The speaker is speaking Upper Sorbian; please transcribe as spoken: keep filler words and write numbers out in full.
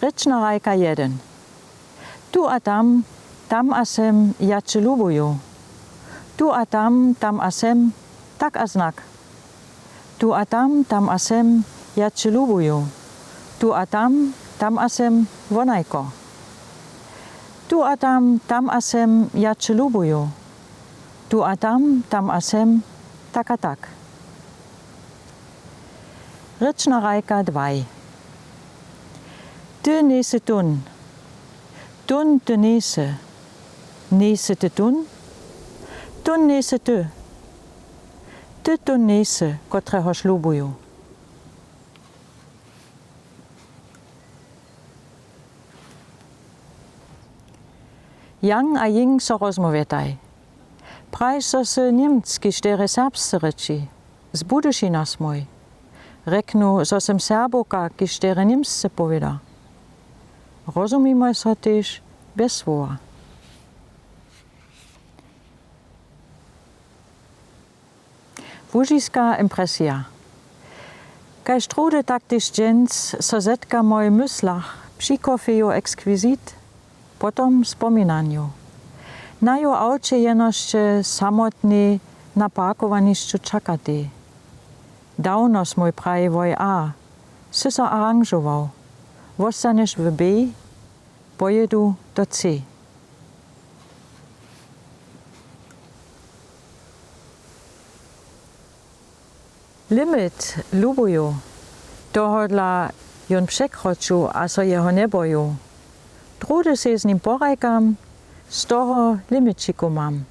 Rěčna hrajka jedyn. Tu a tam, tam a sem, ja će lubuju. Tu a tam, tam a sem, tak a znak. Tu a tam, tam a sem, ja će lubuju. Tu a tam, tam a sem, wonajko. Tu a tam, tam a sem, ja će lubuju. Tu a tam, tam a sem, tak a tak. Rěčna hrajka dwaj. Ty njejsy tón. Tón ty njejsy. Njejsy ty tón? Tón njejsy ty. Ty tón njejsy, kotrehož lubuju. Yang a Ying so rozmołwjetaj. Praj, zo sy Němc, kiž derje serbsce rěči. Z Budyšina smój. Rjeknu, zo sym Serbowka, kiž derje němsce powěda. Rozumimoj so tež bjez słowa. Łužiska impresija. Kaž druhdy, tak tež dźens so zetka w mojich myslach při kofeju ekskwizit, potom spominanju. Naju w awće jenož će samotnej na parkowanišću čakatej. Dawno smój, praji woj A, sy so aranžował. Wostanješ w B, pojědu do C. Limit lubuju, tohodla jón překroču a so jeho njeboju. Druhdy sej z nim porajkam, z toho limićiku mam.